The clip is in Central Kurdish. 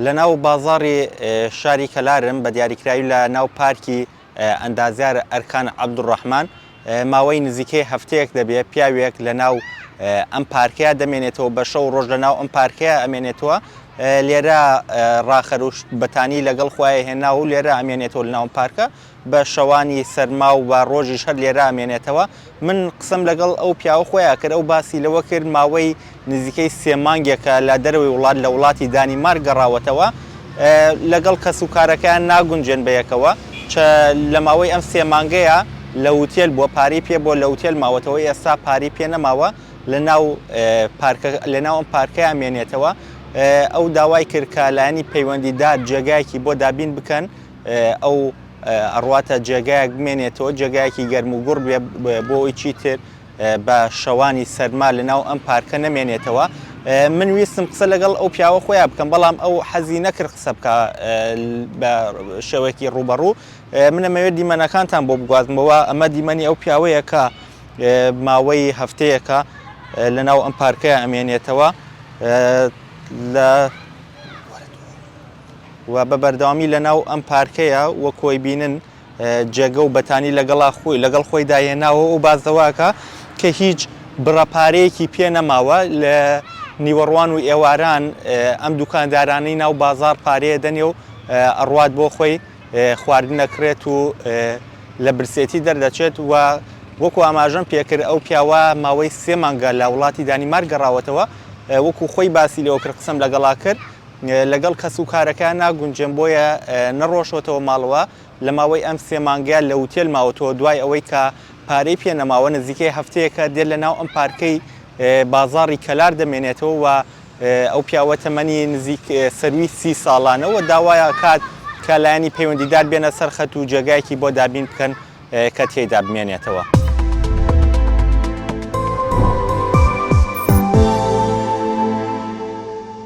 لە ناو بازاڕی شاری کەلارم بە دیاریکراوی لە ناو پارکی ئەندازیار ئەرکان عەبدولڕەحمان ماوەی نزیکەی هەفتەیەک دەبێ پیاوێک لە ناو ئەم پارکەیە دەمێنێتەوە بە شەو ڕۆژ لە ناو ئەم پارکەیە ئەمێنێتەوە لێرە ڕاخەروش بەتانی لەگەڵ خۆی هێنا و لێرە ئەمێنێتەوە لە ناو پارکە بە شەوانی سەرما و بە ڕۆژیش هەر لێرە ئەمێنێتەوە. من قسەم لەگەڵ ئەو پیاوە خۆیا کرد، ئەو باسی لەوە کرد ماوەی نزیکەی سێ مانگێکە لە دەرەوەی وڵات لە وڵاتی دانیمارک گەڕاوەتەوە، لەگەڵ کەسوکارەکەیان ناگونجێن بەیەکەوە، چە لە ماوەی ئەم سێ مانگەیا لە وتێل بووە، پارەی پێ بووە لە وتێل ماوەتەوە، ئێستا پارەی پێ نەماوە لە ناو پارکە لە ناو ئەم پارکەیا مێنێتەوە. ئەو داوای کرد کە لایەنی پەیوەندیدار جێگایەکی بۆ دابین بکەن، ئەو ئەڕواتە جێگایەک بمێنێتەوە، جێگایەکی گەرم و گوڕ بێ بۆ ئەوەی چیتر بە شەوانی سەرما لەناو ئەم پارکە نەمێنێتەوە. من ویستم قسە لەگەڵ ئەو پیاوە خۆیان بکەم، بەڵام ئەو حەزی نەکرد قسە بکە بە شێوەیەکی ڕووبەڕوو. من ئەمەوێت دیمەنەکانتان بۆ بگوازمەوە. ئەمە دیمەنی ئەو پیاوەیە کە ماوەی هەفتەیەکە لەناو ئەم پارکەیە ئەمێنێتەوە لە و بە بەردەوامی لە ناو ئەم پارکەیە وەک خۆی بینن جێگە و بەتانی لەگەڵا خۆی لەگەڵ خۆی داهێناوە و باس لەوەکە کە هیچ بڕە پارەیەکی پێ نەماوە لە نیوەڕوان و ئێواران ئەم دوکاندارانەی ناو بازار پارەیە دەنێ و ئەڕوات بۆ خۆی خواردن ئەکڕێت و لە برسێتی دەردەچێت و وەکو ئاماژەم پێکرد ئەو پیاوە ماوەی سێ مانگە لە وڵاتی دانیمارک گەڕاوەتەوە وەکو خۆی باسی لەوە کرد قسەم لەگەڵا کرد لەگەڵ کەسوکارەکەیان ناگونجێن بۆیە نەڕۆشۆتەوە ماڵەوە، لە ماوەی ئەم سێ مانگەیا لە وتێل ماوەتەوە دوای ئەوەی کە پارەی پێ نەماوە نزیکەی هەفتەیەکە دێت لە ناو ئەم پارکەی بازاڕی کەلار دەمێنێتەوە و ئەو پیاوە تەمەنی نزیک سەروی سی ساڵانە و داوای ئەکات کە لایەنی پەیوەندیدار بێنە سەر خەت و جێگایەکی بۆ دابین بکەن کە تێیدا بمێنێتەوە.